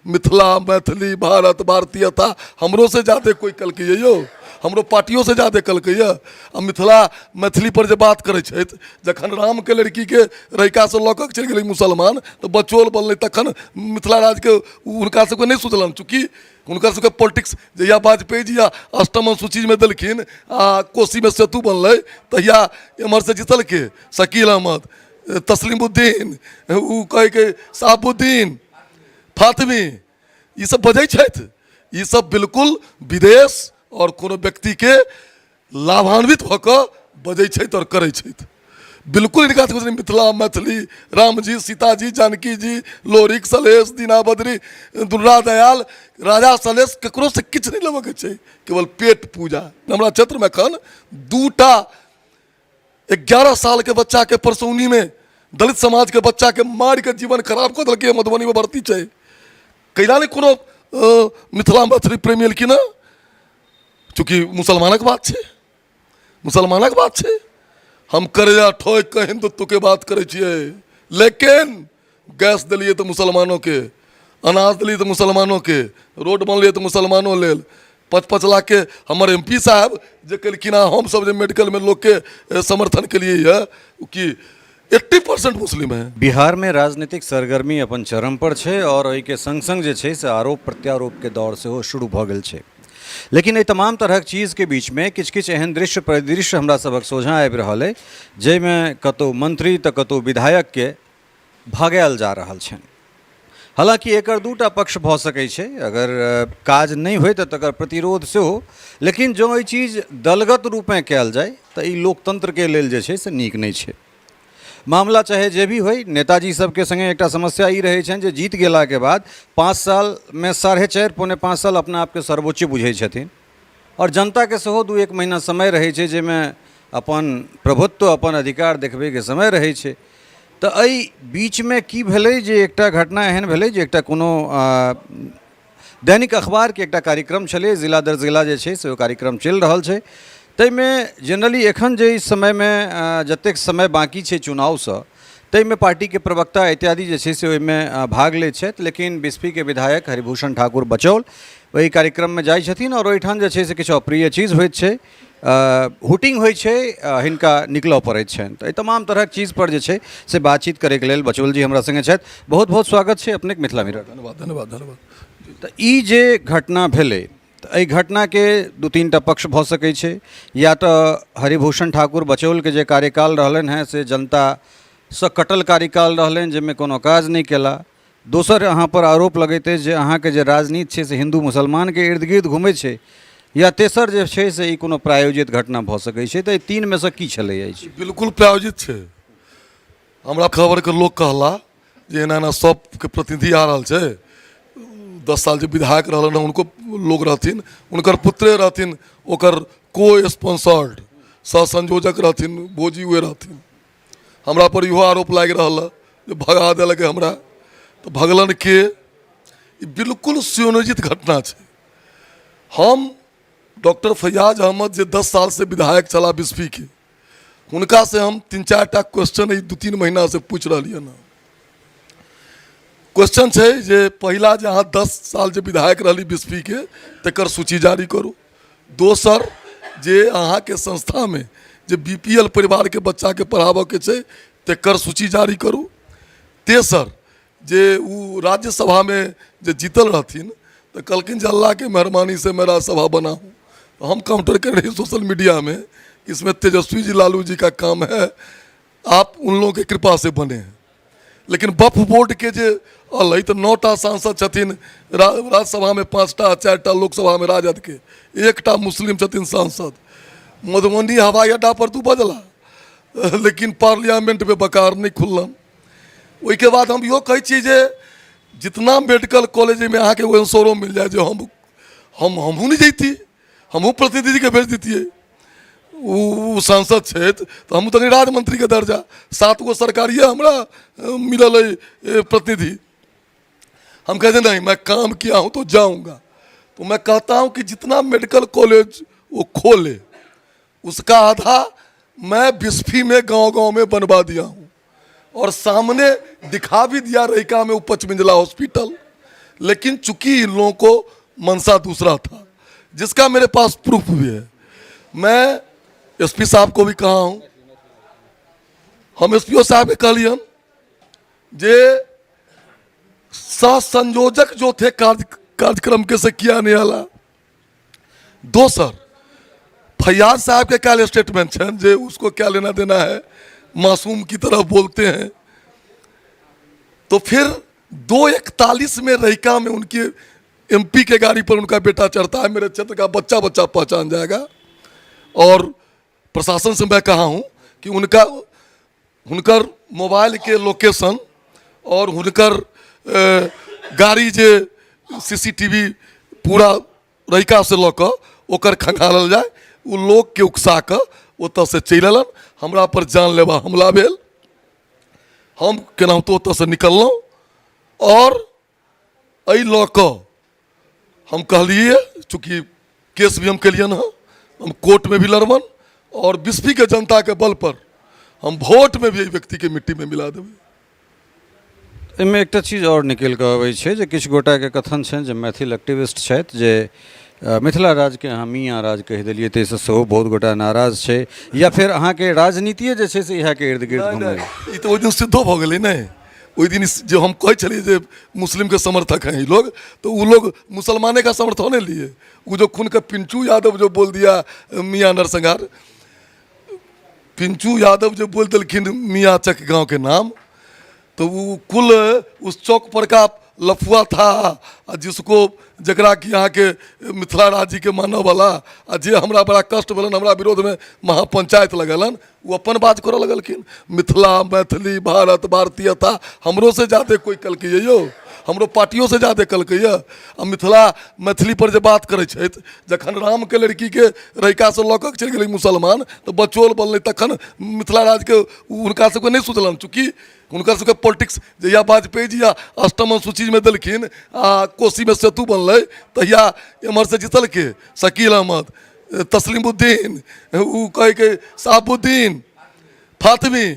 मिथिला, मैथिली, भारत, भारतीयता हमरो से जादे कोइ कलकै यौ, हमरो पार्टियो से जादे कलकै यऽ। आ मिथिला मैथिली पर जे बात करै छथि, जखन रामके लड़कीके रहिकासँ लऽ कऽ चलि गेलै मुसलमान तऽ बचोल बनलै, तखन मिथिला राज्यके हुनका सबके नहि सोचलनि। चूँकि हुनकर सबके पॉलिटिक्स जहिया वाजपेयी जी अष्टम अनुसूचीमे देलखिन आ कोसीमे सेतु बनलै, तहिया एम्हरसँ जीतलकै शकील अहमद, तस्लीमुद्दीन, ओ कहैके साहबुद्दीन फातमी, ई सब बजै छथि। ई सब बिल्कुल विदेश आओर कोनो व्यक्तिके लाभान्वित भऽ कऽ बजै छथि आओर करै छथि। बिल्कुल हिनका सबके मिथिला मैथिली, रामजी, सीताजी, जानकी जी, लोरिक, सलहेश, दीना बद्री, दुर्गा दयाल, राजा सलहेश, ककरोसँ किछु नहि लेबऽके छै, केवल पेट पूजा। हमरा क्षेत्रमे एखन 2टा 11 सालके बच्चाके परसौनीमे दलित समाजके बच्चाके मारिके जीवन खराब कऽ देलकै। मधुबनीमे भर्ती छै। कैला नहि कोनो मिथिला मैथिली प्रेमी एलखिन हँ? चूँकि मुसलमानक बात छै, मुसलमानक बात छै। हम करेजा ठोकि कऽ हिन्दुत्वके बात करै छियै, लेकिन गैस देलियै तऽ मुसलमानोके, अनाज देलियै तऽ मुसलमानोके, रोड बनलियै तऽ मुसलमानो लेल। 5-5 लाखके हमर एम पी साहब जे केलखिन हँ, हमसब जे मेडिकलमे लोकके समर्थन केलियै यऽ कि 80% मुस्लिम है। बिहारमे राजनीतिक सरगर्मी अपन चरम पर छै आओर ओहिके संग संग जे छै से आरोप प्रत्यारोपके दौर सेहो शुरू भऽ गेल छै। लेकिन एहि तमाम तरहक चीजके बीचमे किछु किछु एहन दृश्य परिदृश्य हमरा सभक सोझाँ आबि रहल अइ, जाहिमे कतहु मंत्री तऽ कतहु विधायकके भगायल जा रहल छनि। हालाँकि एकर दूटा पक्ष भऽ सकै छै, अगर काज नहि होइ तऽ तकर प्रतिरोध सेहो, लेकिन जँ ई चीज दलगत रूपेँ कयल जाय तऽ ई लोकतन्त्रके लेल जे छै से नीक नहि छै। मामला चाहे जे भी होइ, नेताजी सबके सङ्गे एकटा समस्या ई रहै छनि जे जीत गेलाके बाद 5 सालमे 4.5 4.75 साल अपना आपके सर्वोच्च बुझै छथिन आओर जनताके सेहो 2-1 महीना समय रहै छै, जाहिमे अपन प्रभुत्व, अपन अधिकार देखबैके समय रहै छै। तऽ एहि बीचमे की भेलै जे एकटा घटना एहन भेलै जे एकटा कोनो दैनिक अखबारके एकटा कार्यक्रम छलै, जिला दर जिला जे छै से ओ कार्यक्रम चलि रहल छै। ताहिमे जेनरली एखन जे ई समयमे जतेक समय बाँकी छै चुनावसँ, ताहिमे पार्टीके प्रवक्ता इत्यादि जे छै से ओहिमे भाग लै छथि। लेकिन बिस्फीके विधायक हरिभूषण ठाकुर बचौल ओहि कार्यक्रममे जाइ छथिन आओर ओहिठाम जे छै से किछु अप्रिय चीज होइत छै, हुटिंग होइ छै, हिनका निकलऽ पड़ैत छनि। तऽ एहि तमाम तरहक चीजपर जे छै से बातचीत करैके लेल बचौल जी हमरा सङ्गे छथि। बहुत बहुत स्वागत छै अपनेके मिथिला मिरर। धन्यवाद, धन्यवाद, धन्यवाद। तऽ ई जे घटना भेलै, तऽ एहि घटनाके 2-3 टा पक्ष भऽ सकै छै। या तऽ हरिभूषण ठाकुर बचौलके जे कार्यकाल रहलनि हेँ से जनतासँ कटल कार्यकाल रहलनि, जाहिमे कोनो काज नहि केला। दोसर, अहाँ पर आरोप लगैत अछि जे अहाँके जे राजनीति छै से हिन्दू मुसलमानके इर्द गिर्द घुमै छै। या तेसर जे छै से ई कोनो प्रायोजित घटना भऽ सकै छै। तऽ एहि तीनमे सँ की छलै अछि? बिल्कुल प्रायोजित छै। हमरा खबरके लोक कहला जे एना एना सबके प्रतिनिधि आ रहल छै। 10 साल जे विधायक रहलन हँ, हुनको लोग रहथिन, हुनकर पुत्रे रहथिन, ओकर को स्पॉन्सर्ड सह संयोजक रहथिन, भोजी उहे रहथिन। हमरा पर इहो आरोप लागि रहल हँ जे भगा देलकै हमरा। तऽ भगलन के? ई बिल्कुल सुनियोजित घटना छै। हम डॉक्टर फैयाज अहमद जे 10 साल से विधायक छलाह बिस्फीके, हुनका से हम 3-4 टा क्वेश्चन एहि 2-3 महीना से पूछि रहलियनि हँ। क्वेश्चन छै जे पहिला, जे अहाँ 10 साल जे विधायक रहली बिस्फीके, तकर सूची जारी करू। दोसर, जे अहाँके संस्थामे जे BPL परिवारके बच्चाके पढ़ाबऽके छै, तकर सूची जारी करू। तेसर, जे ओ राज्यसभामे जे जीतल रहथिन तऽ कहलखिन जे अल्लाहके मेहरबानी से मैं राज्यसभा बना हूँ। तो हम काउंटर कर रहे सोशल मीडिया में, इसमें तेजस्वी जी, लालू जी का काम है, आप उन लोगों के कृपा से बने हैं। लेकिन वक्फ बोर्ड के जे अलै तऽ 9टा सांसद छथिन राज्यसभामे, 5टा, 4टा लोकसभामे राजदके, 1टा मुस्लिम छथिन सांसद। मधुबनी हवाई अड्डा पर तू बजला, लेकिन पार्लियामेंटमे बकार नहि खुललन। ओहिके बाद हम इहो कहै छी जे जितना मेडिकल कॉलेजमे अहाँके एगो एंसरो मिल जाय जे हमहूँ नहि जैती, हमहूँ प्रतिनिधिके भेज दैतियै। ओ सांसद छथि तऽ हमहूँ तखन राज्यमंत्रीके दर्जा, 7 गो सरकारिए हमरा मिलल अइ प्रतिनिधि। हम कहते नहीं, मैं काम किया हूँ तो जाऊँगा। तो मैं कहता हूँ कि जितना मेडिकल कॉलेज वो खोले, उसका आधा मैं बिस्फी में गांव गांव में बनवा दिया हूँ और सामने दिखा भी दिया रहिका में वो पचमिंजला हॉस्पिटल। लेकिन चूंकि इन लोगों को मंशा दूसरा था, जिसका मेरे पास प्रूफ भी है। मैं एसपी साहब को भी कहा हूँ, हम एसपीओ साहब के कहलियन जे सह संयोजक जो थे कार्यक्रम के से किया नहीं आला। दोसर फैयाज साहब के काल स्टेटमेंट छनि जे उसको क्या लेना देना है, मासूम की तरह बोलते हैं। तो फिर 2:41 में रहिका में उनकी एमपी के गाड़ी पर उनका बेटा चढ़ता है, मेरे क्षेत्र का बच्चा बच्चा पहचान जाएगा। और प्रशासन से मैं कहा हूँ कि उनका हुनकर मोबाइल के लोकेशन और हुनकर गाड़ी जे सीसीटीवी पूरा रहिका से लऽ कऽ ओकर खंगालल जाय। ओ लोकके उकसा कऽ ओतऽसँ चलि अयलनि, हमरा पर जानलेवा हमला भेल, हम केनाहितो ओतऽसँ निकललहुँ। आओर एहि लऽ कऽ हम कहलियै, चूँकि केस भी हम केलियनि हँ, हम कोर्टमे भी लड़बनि और बिस्फीके जनताके बल पर हम वोटमे भी एहि व्यक्तिके मिट्टीमे मिला देबै। एहिमे एकटा चीज आओर निकलि कऽ अबै छै जे किछु गोटाके कथन छनि जे मैथिल एक्टिविस्ट छथि जे मिथिला राज्यके अहाँ मियाँ राज कहि देलियै, ताहिसँ सेहो बहुत गोटा नाराज छै, या फेर अहाँके राजनीतिए जे छै से इएहके इर्द गिर्द घुमै। ई तऽ ओहि दिन सिद्धो भऽ गेलै ने। ओहि दिन जे हम कहै छलियै जे मुस्लिमके समर्थक हैं ई लोग, तऽ ओ लोग मुसलमाने का समर्थन नहीं लिए। ओ जो खून के पिंचू यादव जो बोल दिया मियाँ नरसंहार, पिंचू यादव जो बोल देलखिन मियाँ चक गाँव के नाम, तो वो कुल उस चौक पर का लफुआ था आ जिसको जकरा कि अहाँके मिथिला राज्यके मानऽवला आ जे हमरा बड़ा कष्ट भेलनि, हमरा विरोधमे महापञ्चायत लगेलनि, ओ अपन बात करऽ लगलखिन। मिथिला मैथिली भारत भारतीयता हमरो से जादे कोइ कलकै यौ, हमरो पार्टियो से जादे कलकै यऽ। आ मिथिला मैथिली पर जे बात करै छथि, जखन रामके लड़कीके रहिकासँ लऽ कऽ चलि गेलै मुसलमान तऽ बचोल बनलै, तखन मिथिला राज्यके हुनका सबके नहि सोचलनि। चूँकि हुनकर सबके पॉलिटिक्स जहिया वाजपेयी जी अष्टम अनुसूचीमे देलखिन आ कोसीमे सेतु बनलै, तहिया एम्हरसँ जीतलके शकील अहमद, तस्लीमुद्दीन, ओ कहैके साहबुद्दीन फातमी,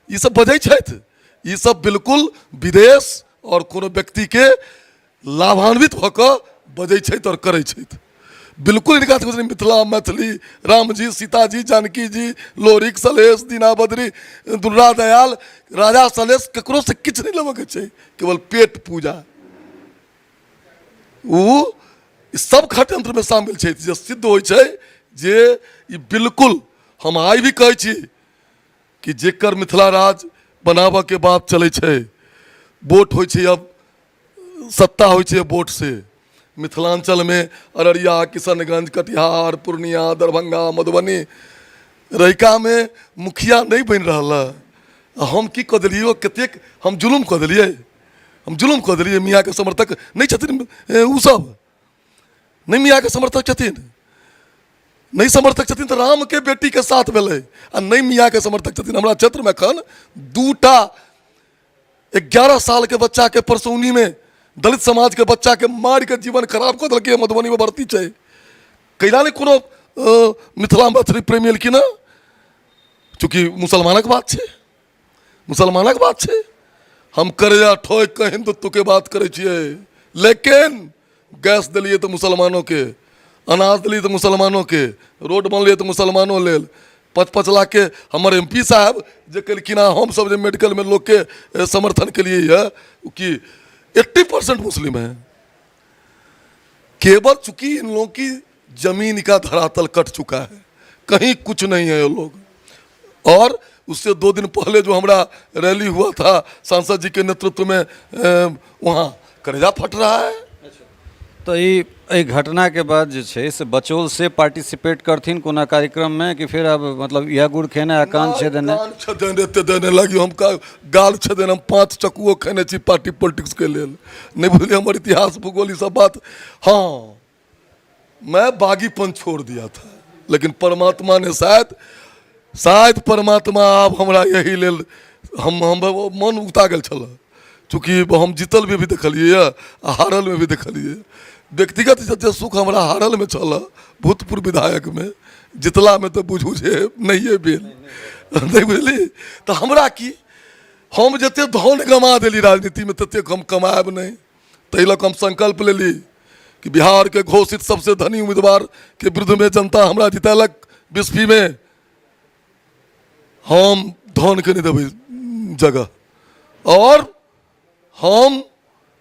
ई सब बजै छथि। ई सब बिल्कुल विदेश आओर कोनो व्यक्तिके लाभान्वित भऽ कऽ बजै छथि आओर करै छथि। बिल्कुल हिनका सबके मिथिला मैथिली रामजी सीताजी जानकी जी लोरिक सलहेश दीना बद्री दुर्गा दयाल राजा सलहेश ककरोसँ किछु नहि लेबऽके छै, केवल पेट पूजा। ओ सब षड्यंत्रमे शामिल छथि जे सिद्ध होइ छै जे ई बिल्कुल हम आइ भी कहै छी कि जेकर मिथिला राज्य बनाबऽके बात चलै छै, वोट होइ छै, अब सत्ता होइ छै वोट से। मिथिलाञ्चलमे अररिया किशनगंज कटिहार पूर्णिया दरभंगा मधुबनी रहिकामे मुखिया नहि बनि रहल हँ। हम की कऽ देलियै? कतेक हम जुलुम कऽ देलियै, हम जुलुम कऽ देलियै। मियाँके समर्थक नहि छथिन ओसभ, नहि मियाँके समर्थक छथिन, नहि समर्थक छथिन तऽ रामके बेटीके साथ भेलै आ नहि मियाँके समर्थक छथिन। हमरा क्षेत्रमे एखन दूटा 11 सालके बच्चाके परसौनीमे दलित समाजके बच्चाके मारिके जीवन खराब कऽ देलकै, मधुबनीमे भर्ती छै। कैला नहि कोनो मिथिला मैथिली प्रेमी एलखिन हँ? चूँकि मुसलमानक बात छै, मुसलमानक बात छै। हम करजा ठोकि कऽ हिन्दुत्वके बात करै छियै, लेकिन गैस देलियै तऽ मुसलमानोके, अनाज देलियै तऽ मुसलमानोके, रोड बनलै तऽ मुसलमानो लेल। 5-5 लाखके हमर एम पी साहब जे केलखिन हँ, हमसब जे मेडिकलमे लोकके समर्थन केलियै यऽ कि 80% मुस्लिम है। केवल चूंकि इन लोगों की जमीन का धरातल कट चुका है, कहीं कुछ नहीं है ये लोग। और उससे 2 दिन पहले जो हमारा रैली हुआ था सांसद जी के नेतृत्व में, वहाँ करेजा फट रहा है। तऽ ई एहि घटनाके बाद जे छै से बचौल से पार्टिसिपेट करथिन कोना कार्यक्रममे कि फेर आब मतलब इएह गुड़ खेने आ कान छेदने? कान छेदने एते देने लगी हम का गाल छेदने। हम 5 चकुओ खेने छी पार्टी पॉलिटिक्स के लेल, नहीं बुझलियै हमर इतिहास भूगोल ई सब बात। हाँ, मैं बागीपन छोड़ दिया था, लेकिन परमात्मा ने शायद परमात्मा आब हमरा यही लेल हम मन उगता गेल छल। चूँकि हम जीतल में भी देखलियै आ हारल में भी देखलियै, व्यक्तिगत जते सुख हमरा हारल में छल भूतपूर्व विधायक में, जितला में तऽ बुझू जे नहिए भेल, नहि बुझली? तऽ हमरा की, हम जते धन गमा देली राजनीति में ततेक हम कमायब नहि। ताहि लऽ कऽ हम संकल्प लेली कि बिहारके घोषित सबसे धनी उम्मीदवारके विरुद्धमे जनता हमरा जितेलक बिस्फीमे, हम धनके नहि देबै जगह। आओर हम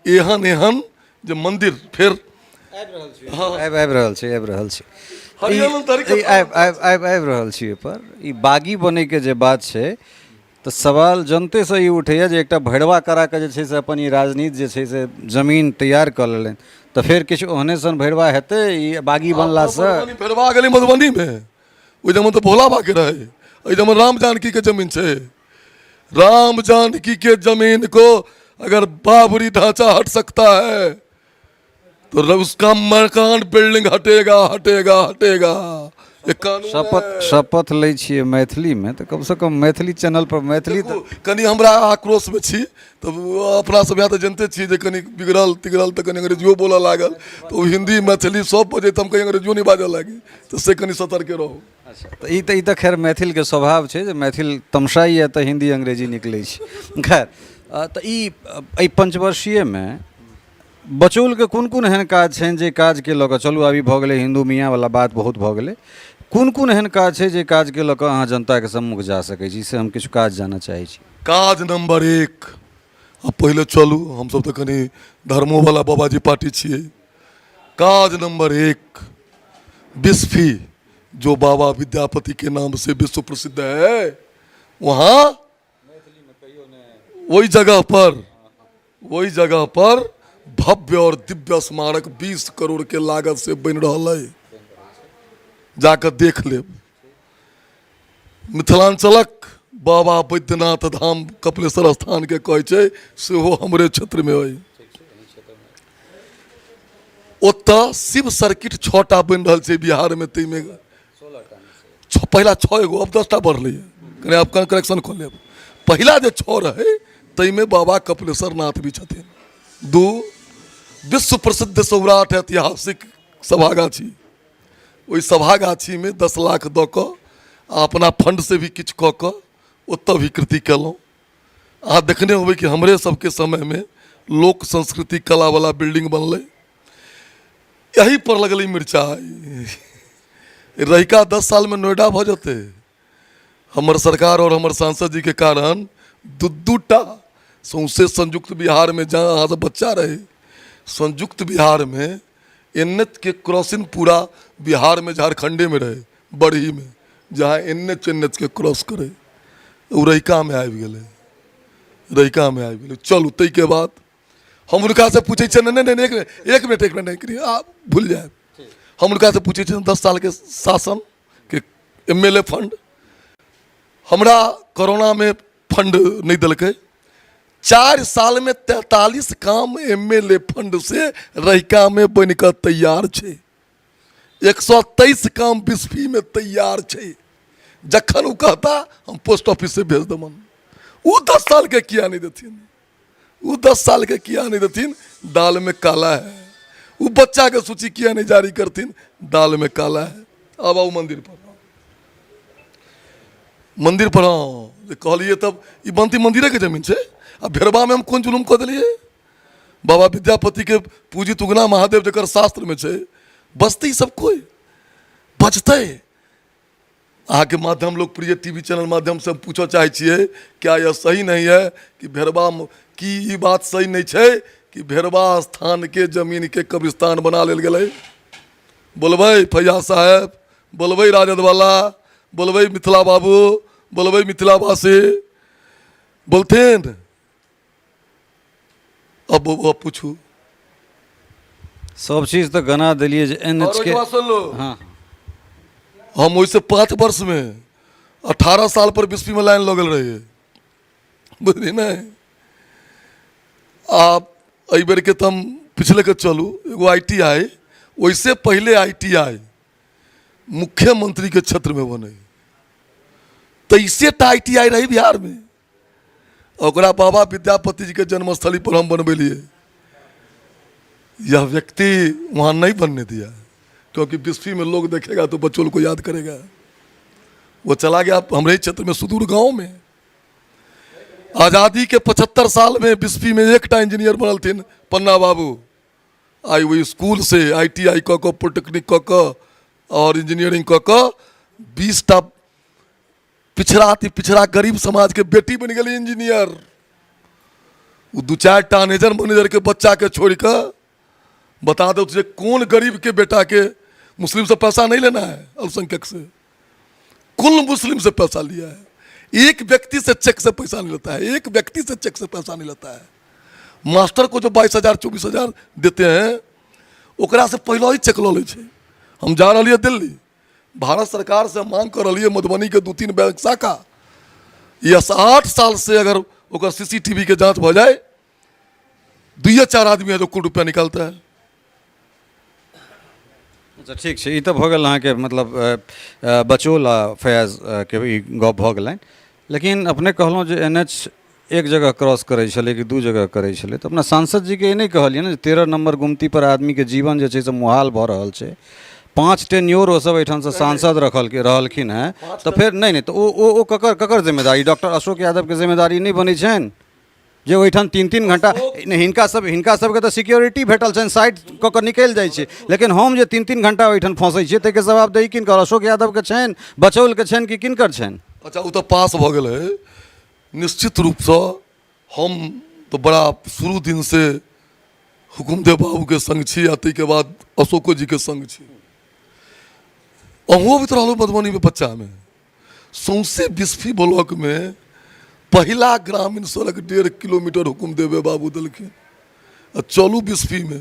एहन एहन जे मन्दिर फेर आबि आबि रहल छै, आबि रहल छै, आबि आबि आबि आबि रहल छी। ओहिपर ई बागी बनैके जे बात छै, तऽ सवाल जनतेसँ ई उठैए जे एकटा भैरवा करा कऽ जे छै से अपन ई राजनीति जे छै से जमीन तैयार कऽ लेलनि, तऽ फेर किछु ओहने सन भैरवा हेतै ई बागी बनलासँ? भैरवा गेलै मधुबनीमे, ओहि जमाना तऽ भोला बाबाके रहै, एहि जमाना राम जानकीके जमीन छै। राम जानकी के जमीन को अगर बाबरी ढांचा हट सकता है तो उसका मकान बिल्डिंग हटेगा, हटेगा, हटेगा। ये कानून। शपथ लै छियै मैथिलीमे तऽ कमसँ कम मैथिली चैनल पर मैथिली तऽ देखू, कनि हमरा आक्रोशमे छी तऽ अपना सब यहाँ तऽ जनिते छी जे कनि बिगड़ल तिगड़ल तऽ कनि अंग्रेजियो बोलऽ लागल, तऽ ओ हिन्दी मैथिली सब बजै तऽ हम कहीं अंग्रेजियो नहि बाजऽ लागी, तऽ से कनि सतर्के रहू। अच्छा, तऽ ई तऽ खैर मैथिलके स्वभाव छै जे मैथिल तमसाइए तऽ हिन्दी अंग्रेजी निकलै छै। खैर, तऽ ई एहि पंचवर्षीयमे बचौलके कोन कोन एहन काज छनि जे काजके लऽ कऽ, चलू अभी भऽ गेलै हिन्दू मियाँवला बात बहुत भऽ गेलै, कोन कोन एहन काज छै जे काजके लऽ कऽ अहाँ जनताके सम्मुख जा सकै छी, से हम किछु काज जानऽ चाहै छी। काज नम्बर 1, आ पहिले चलू, हमसब तऽ कनि धर्मोवला बाबाजी पार्टी छियै। काज नम्बर 1, बिस्फी जो बाबा विद्यापति के नाम से विश्व प्रसिद्ध है, वहाँ वही जगह पर भव्य और दिव्य स्मारक 20 करोड़ के लागत से बनि रहल है, जाकर देख लेब। मिथिलांचलक बाबा बैद्यनाथ धाम कपिलेश्वर स्थान के कहै छै, सेहो हमरे क्षेत्र में अइ। ओतऽ शिव सर्किट 6टा बनि रहल छै बिहार में, ताहिमे पहिला 6 एगो, अब 10टा बढ़लै, कनि आब करेक्शन कऽ लेब। पहिला जे 6 रहै ताहिमे बाबा कपिलेश्वर नाथ भी छथिन। 2, विश्व प्रसिद्ध सौराठ ऐतिहासिक सभागाछी, ओहि सभागाछीमे 10 लाख दऽ कऽ आ अपना फंडसँ भी किछु कऽ कऽ ओतऽ भी कृति केलहुँ। अहाँ देखने होबै कि हमरे सबके समयमे लोक संस्कृति कलावला बिल्डिंग बनलै, यही पर लगलै मिरचाइ। रहिका 10 सालमे नोएडा भऽ जेतै। हमर सरकार और हमर सांसद जी के कारण 2-2टा सौंसे संयुक्त बिहारमे, जहाँ अहाँ सब बच्चा रहे, संयुक्त बिहारमे एन एच के क्रॉसिंग पूरा बिहारमे झारखंडेमे रहे, बरहीमे, जहाँ एन एच एन एच के क्रॉस करै, ओ रहिकामे आबि गेलै, रहिकामे आबि गेलै। चलू, ताहिके बाद हम हुनकासँ पूछै छियनि, नहि नहि नहि, एक मिनट, एक मिनट, एक मिनट, एक मिनट, आ भूलि जायब। हम हुनकासँ पूछै छियनि, 10 सालके शासन के एम एल ए फंड हमरा कोरोनामे फंड नहि देलकै, 4 सालमे 43 काम एम एल ए फंड से रहिकामे बनि कऽ तैयार छै, 123 काम बिस्फीमे तैयार छै। जखन ओ कहता हम पोस्ट ऑफिस से भेज देबनि। ओ 10 सालके किया नहि देथिन? ओ 10 सालके किया नहि देथिन? दाल में काला है। ओ बच्चाके सूची किया नहि जारी करथिन? दाल में काला है। आब आउ मंदिर पर, मंदिर पर। हाँ, जे कहलियै तब ई बनती मंदिरेके जमीन छै, आ भेरबामे हम कोन जुलुम कऽ देलियै? बाबा विद्यापतिके पूजित उगना महादेव जकर शास्त्रमे छै, बजतै सब कोइ बजतै। अहाँके माध्यम लोकप्रिय टीवी चैनल माध्यमसँ हम पूछऽ चाहै छियै, क्या यह सही नहीं है कि भेरबा, की ई बात सही नहि छै कि भेरबा स्थानके जमीनके कब्रिस्तान बना लेल गेलै? बोलबै फैया साहेब, बोलबै राजदवला, बोलबै मिथिला बाबू, बोलबै मिथिलावासी, बोलथिन। अब अब पूछू। सब चीज तऽ गना देलियै जे एन एच के। हाँ, हम ओहिसँ 5 वर्षमे 18 साल पर बिस्फीमे लाइन लगल रहियै, बुझलियै ने? आ एहि बेरके तऽ हम पिछले के चलू, एगो I T I, ओहिसँ पहिले I T I मुख्यमंत्रीके क्षेत्रमे बनै, 23टा I T I रहै बिहारमे, ओकरा बाबा विद्यापति जी के जन्मस्थली पर हम बनबेलिए। यह व्यक्ति वहाँ नहीं बनने दिया, क्योंकि बिस्फी में लोग देखेगा तो बच्चों को याद करेगा। वो चला गया हमारे क्षेत्र में सुदूर गांव में। आज़ादी के 75 साल में बिस्फी में एकटा इंजीनियर बनलथिन पन्ना बाबू। आइ ओहि school Se I T I कऽ कऽ, पॉलिटेक्निक कऽ कऽ और इंजीनियरिंग कऽ कऽ 20 टा पिछड़ा अति पिछड़ा गरीब समाज के बेटी बनि गेलै इंजीनियर। ओ दू चारि टा मैनेजर मैनेजर के बच्चा के छोड़ि कऽ बता दो जे कोन गरीब के बेटा के मुस्लिम से पैसा नहीं लेना है, अल्पसंख्यक से कुल मुस्लिम से पैसा लिया है। एक व्यक्ति से चेक से पैसा नहीं लेता है, एक व्यक्ति से चेक से पैसा नहीं लेता है। मास्टर को जो 22,000 24,000 देते हैं, ओकरा से पहले ही चेक लऽ लै छै। हम जा रहलियै दिल्ली, भारत सरकार से मांग कर रहलियै मधुबनी के 2-3 बैंक शाखा या 8 साल से अगर ओकर सीसीटीवी के जांच भऽ जाए, 2-4 आदमी है जो कुल रुपया निकालता है। अच्छा, ठीक छै, ई तऽ भऽ गेल अहाँके मतलब बचोल आ फैयाज के ई गप भऽ गेलनि। लेकिन अपने कहलहुँ जे एन एच एक जगह क्रॉस करै छलै कि 2 जगह करै छलै, तऽ अपना सांसद जीके ई नहि कहलियै ने जे 13 नम्बर गुमतीपर आदमीके जीवन जे छै से मुहाल भऽ रहल छै। 5 टेन्योर ओसभ एहिठामसँ सांसद रखलखिन रहलखिन हेँ, तऽ फेर नहि नहि तऽ ओ ओ ओ ककर ककर जिम्मेदारी? डॉक्टर अशोक यादवके जिम्मेदारी नहि बनै छनि जे ओहिठाम 3-3 घंटा नहि, हिनका सबके तऽ सिक्योरिटी भेटल छनि, साइड कऽ कऽ निकलि जाइ छै, लेकिन हम जे 3-3 घंटा ओहिठाम फँसै छियै ताहिके जवाबदेही किनकर? अशोक यादवके छनि, बचौलके छनि कि किनकर छनि? अच्छा, ओ तऽ पास भऽ गेलै। निश्चित रूपसँ हम तऽ बड़ा शुरू दिनसँ हुकुमदेव बाबूके सङ्ग छी आ ताहिके बाद अशोको जीके सङ्ग छी। अहूँ अबैत रहलहुँ मधुबनीमे बच्चामे। सौंसे बिस्फी ब्लॉकमे पहिला ग्रामीण सड़क 1.5 किलोमीटर हुकुमदेवे बाबू देलखिन। आ चलू बिस्फीमे,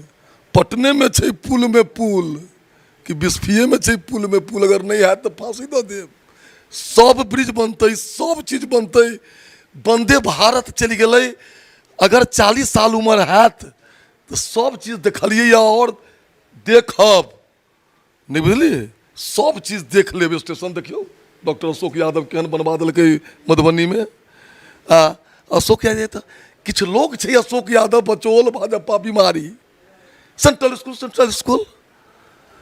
पटनेमे छै पुलमे पुल कि बिस्फीएमे छै पुलमे पुल? अगर नहि हैत तऽ फाँसी दऽ देब। सब ब्रिज बनतै, सब चीज बनतै। वन्दे भारत चलि गेलै। अगर 40 साल उमर हैत तऽ सब चीज देखलियै आओर देखब, नहि बुझलियै? सब चीज देख लेब। स्टेशन देखियौ, डॉक्टर अशोक यादव केहन बनबा देलकै मधुबनीमे। आ अशोक यादव तऽ किछु लोक छै, अशोक यादव बचौल भाजपा बीमारी, सेंट्रल स्कूल, सेंट्रल स्कूल।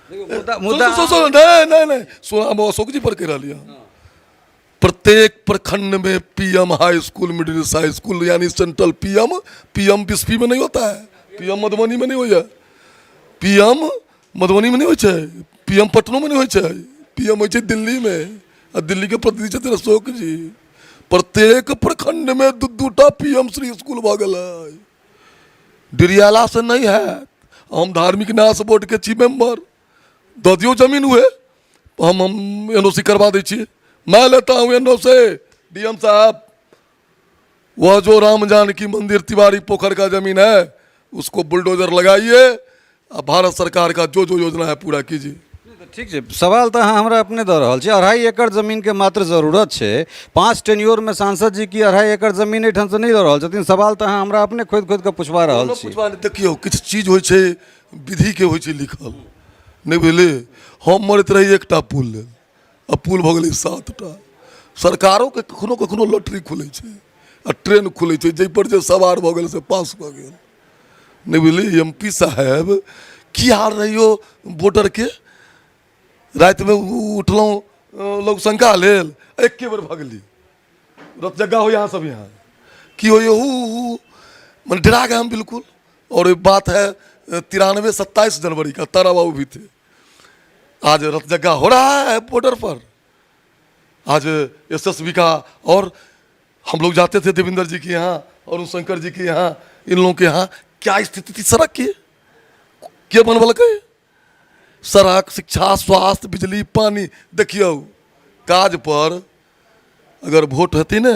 मुद्दा मुद्दा सुन, नहीं नहीं नहीं, सुन, हम अशोक जी पर कह रही हूँ। प्रत्येक प्रखंड में PM high school, middle high school, यानी सेंट्रल पीएम। पीएम बिस्फी में नहीं होता है, पीएम मधुबनी में नहीं होइए, पीएम मधुबनी में नहीं होइ छै, पीएम पटनो में नहीं होइ छै, पीएम होइ छै दिल्ली में, आ दिल्ली के प्रतिनिधि छथिन अशोक जी। प्रत्येक प्रखंड में दू दूटा पीएम श्री स्कूल भऽ गेलै। डिरियाला से नहीं हैत। हम धार्मिक न्यास बोर्ड के छी मेंबर, दऽ दियौ जमीन, उहे हम एन ओ सी करवा दै छी। मैं लेता हूँ N O C, D M साहब। वह जो राम जानकी मंदिर तिवारी पोखर का जमीन है, उसको बुलडोजर लगाइए आ भारत सरकार का जो जो योजना है पूरा कीजिए। ठीक छै, सवाल तऽ अहाँ हमरा अपने दऽ रहल छी। 2.5 एकड़ जमीनके मात्र जरूरत छै। 5 टेन्योरमे सांसद जी की 2.5 एकड़ जमीन एहिठामसँ नहि लऽ रहल छथिन? सवाल तऽ अहाँ हमरा अपने खोदि खोदि कऽ पुछबा रहल छी। पुछबा नहि, देखियौ, किछु चीज होइ छै विधिके होइ छै लिखल, नहि बुझलियै? हम मरैत रही एकटा पुल लेल आ पुल भऽ गेलै 7टा। सरकारोके कखनो कखनो लॉटरी खुलै छै आ ट्रेन खुलै छै, जाहिपर जे सवार भऽ गेल से पास भऽ गेल, नहि बुझलियै? एम पी साहेब की हाल रहियो बॉर्डरके, रातिमे उठलहुँ लघुशंका लेल, एके बेर भगली रतजग्गा हो यहाँ सब यहाँ की हो हू हू, मैंने डरा गए हम बिल्कुल। और ये बात है 93 27 जनवरी का, तारा बाबू भी थे। आज रतजग्गा हो रहा है बॉर्डर पर, आज एस एस बी का। और हम लोग जाते थे देवेंद्र जी के यहाँ, अरुण शंकर जी के यहाँ, इन लोगों के यहाँ। क्या स्थिति थी सड़क की? के बनबलकै सड़क? शिक्षा, स्वास्थ्य, बिजली, पानी। देखियौ, काज पर अगर वोट हेतै ने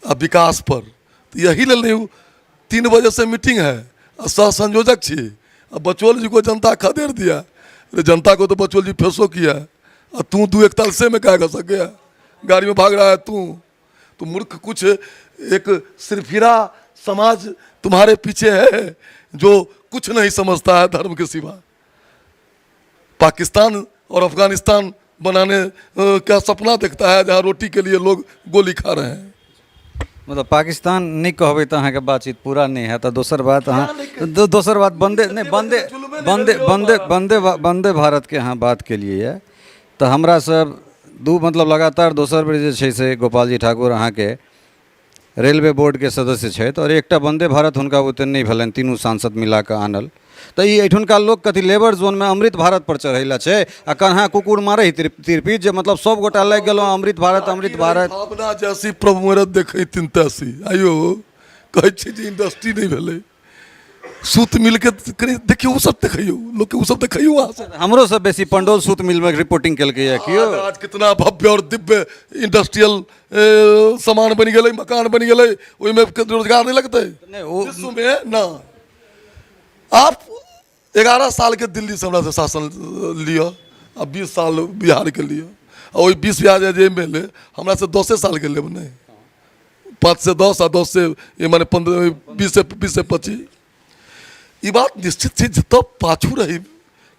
आ विकास पर, तऽ यही लेल नहि 3 बजे से मीटिंग है आ सह संयोजक छी। आ बचौल जी को जनता खदेड़ दिया। अरे जनता को तो बचौल जी फेसो किया, आ तू दू एकतालीसे में क्या कर सके? गाड़ी में भाग रहा है तू तो मूर्ख। कुछ एक सिरफिरा समाज तुम्हारे पीछे है जो कुछ नहीं समझता है धर्म के सिवा। पाकिस्तान और अफगानिस्तान बनाने का सपना देखता है, जहाँ रोटी के लिए लोग गोली खा रहे हैं। मतलब पाकिस्तान नहि कहबै तऽ अहाँके बातचीत पूरा नहि हैत। आ दोसर बात अहाँ दोसर बात वन्दे नहि वन्दे वन्दे वन्दे वन्दे वन्दे भारतके अहाँ बात केलियै यऽ, तऽ हमरा सब दू मतलब लगातार दोसर बेर जे छै से गोपालजी ठाकुर अहाँके रेलवे बोर्डके सदस्य छथि आओर एकटा वन्दे भारत हुनका बुते नहि भेलनि, तीनू सांसद मिला कऽ आनल। तऽ ई एहिठुनका लोक कथी लेबर जोनमे अमृत भारत पर चढ़ै लए छै आ कन्हा कुकुर मारै तिरपित जे मतलब सब गोटा लागि गेलहुँ अमृत भारत अमृत भारत। भावना जैसी प्रभु मेरे देखै तिन तैसी। आइयो कहै छी जे इंडस्ट्री नहि भेलै, सूत मिलके कनि देखियौ, ओ सब देखैयौ, लोकके ओ सब देखैयौ अहाँ सब। हमरो सब बेसी पंडौल सूत मिलमे रिपोर्टिंग केलकैए कियो। आज कितना भव्य और दिव्य इंडस्ट्रियल सामान बनि गेलै, मकान बनि गेलै, ओहिमे रोजगार नहि लगतै? नहि, ओ विश्वमे ना। आप 11 सालके दिल्लीसँ हमरा से शासन लिअ आ 20 साल बिहारके लिअ, आ ओहि 20 बिहार जे भेलै हमरा से 10 सालके लेब नहि, 5 से 10 आ 10 से ये माने 15, 20 से 20 से 25। ई बात निश्चित छै जतऽ पाछू रही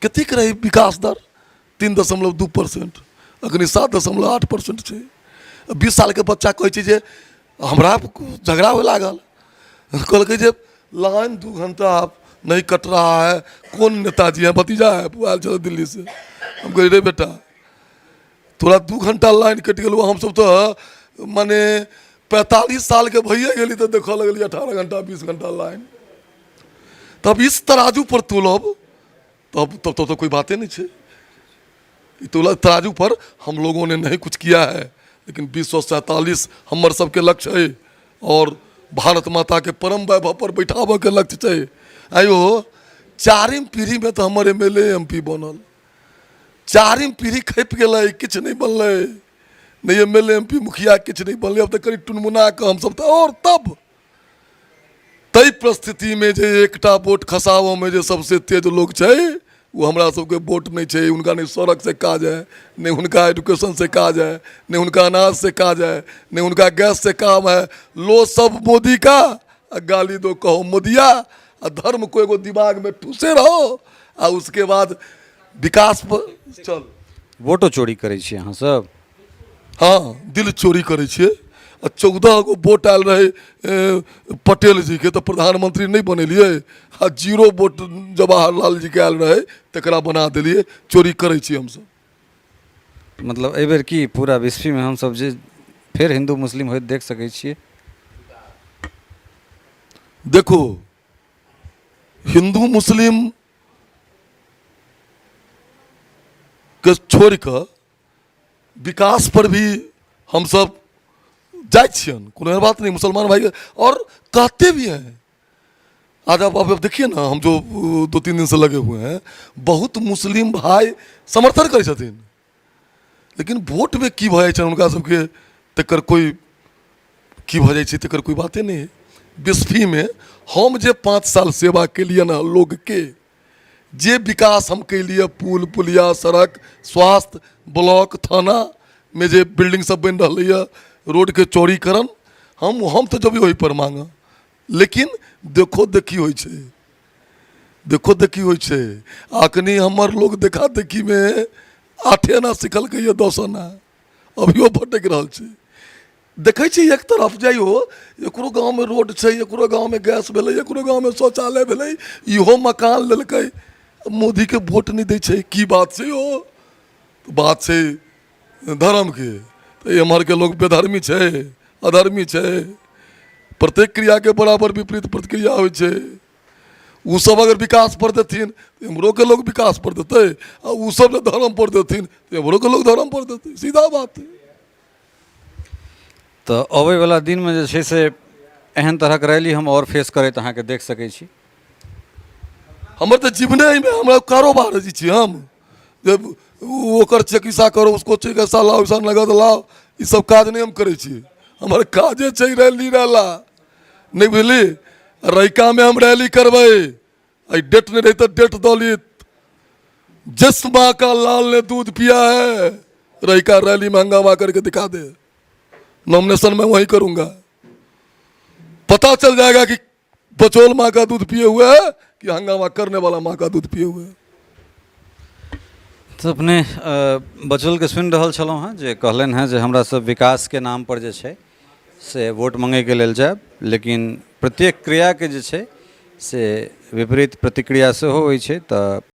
कतेक रही विकास दर 3.2%, अखनी 7.8% छै। 20 सालके बच्चा कहै छै जे हमरा झगड़ा हुए लागल, कहलकै जे लाइन 2 घंटा नहीं कट रहा है, कौन नेताजी है, भतीजा है, वो आयल छलै दिल्ली से। हम कहलियै रे बेटा तोरा 2 घंटा लाइन कटि गेलौ, हमसब तऽ माने 45 सालके भइए गेली तऽ देखऽ लगलियै 18 घंटा 20 घंटा लाइन। तब इस तराजू पर तोलब तब तब तब तऽ कोई बाते नहीं छै। ई तोला तराजू पर हम लोगों ने नहीं कुछ किया है, लेकिन 2047 हमर सबके लक्ष्य है और भारत माता के परम वैभव पर बैठाबऽ के लक्ष्य छै। आइयो चारिम पीढ़ी में तऽ हमर M L A M P बनल, चारिम पीढ़ी खपि गेलै, किछु नहि बनलै, नहि M L A M P मुखिया किछु नहि बनलै। अब तऽ कनि टुनमुना कऽ हमसब तऽ आओर तब ताहि परिस्थितिमे जे एकटा वोट खसाबऽमे जे सबसँ तेज लोक छै ओ हमरा सबके वोट नहि छै। हुनका नहि सड़कसँ काज है, नहि हुनका एजुकेशनसँ काज है, नहि हुनका अनाजसँ काज है, नहि हुनका गैससँ काम है। लो सब मोदी का आ गाली दो कहो मोदिया, आ धर्म को एगो दिमागमे ठूसे रहो आ उसके बाद विकास पर चल। वोटो चोरी करै छियै अहाँ सब? हँ, दिल चोरी करै छियै। आ 14 गो वोट आयल रहै पटेल जीके तऽ प्रधानमंत्री नहि बनेलियै, आ 0 वोट जवाहरलाल जीके आयल रहै तकरा बना देलियै। चोरी करै छियै हमसब। मतलब एहिबेर की पूरा विश्वमे हमसब जे फेर हिन्दू मुस्लिम होइत देख सकै छियै? देखू, हिन्दू मुस्लिम के छोड़ि कऽ विकास पर भी हमसब जाइ छियनि, कोनो एहन बात नहीं। मुसलमान भाई और कहते भी हैं, आज आप देखिए ना, हम जो 2-3 दिन से लगे हुए हैं, बहुत मुस्लिम भाई समर्थन करै छथिन, लेकिन वोटमे की भऽ जाइ छनि हुनका सबके तकर कोई की भऽ जाइ छै तकर कोई बाते नहि है। बिस्फीमे हम जे 5 साल सेवा केलियनि हँ लोकके, जे विकास हम केलियै, पुल पुलिया सड़क स्वास्थ्य ब्लॉक थाना में जे बिल्डिंग सब बनि रहलैए, रोडके चौड़ीकरण, हम तऽ जब ओहिपर मांगब, लेकिन देखो देखी होइ छै, देखो देखी होइ छै। अखनी हमर लोग देखा देखीमे 8 आना सिखलकैए, 10 आना अभियो भटकि रहल छै। देखै छी एक तरफ जइयो एकरो गाँवमे रोड छै, एकरो गाँवमे गैस भेलै, एकरो गाँवमे शौचालय भेलै, इहो मकान लेलकै, मोदीके वोट नहि दै छै, की बात छै यौ? बात छै धर्मके। तऽ एम्हरके लोक बेधर्मी छै, अधर्मी छै, प्रत्येक क्रियाके बराबर विपरीत प्रतिक्रिया होइ छै। ओ सब अगर विकास पर देथिन तऽ एम्हरोके लोक विकास पर देतै, आ ओ सब जे धर्म पर देथिन तऽ एम्हरोके लोक धर्म पर देतै, सीधा बात है। तऽ अबैवला दिनमे जे छै से एहन तरहक रैली हम आओर फेस करैत अहाँके देख सकै छी। हमर तऽ जीवने एहिमे, हमरा कारोबार जे छी हम, जे ओकर चिकित्सा करो, उसको चिकित्सा लाओ, ऐसा नगद लाओ, ई सब काज नहि हम करै छी। हमर काजे छै रैली रहला, नहि बुझली? रैकामे हम रैली करबै, एहि डेट नहि रहै तऽ डेट दऽ लीत। जिस माँ का लाल ने दूध पिया है, रैका रैली में हंगामा करके दिखा दे, नॉमिनेशन मैं वही करूंगा, पता चल जाएगा कि बचोल माँ का दूध पिए हुए है कि हंगामा करने वाला माँ का दूध पिए हुए है। तऽ अपने बचौलके सुनि रहल छलहुँ हेँ जे कहलनि हेँ जे हमरा सब विकासके नाम पर जे छै से वोट मङ्गैके लेल जायब, लेकिन प्रत्येक क्रियाके जे छै से विपरीत प्रतिक्रिया सेहो होइ छै। तऽ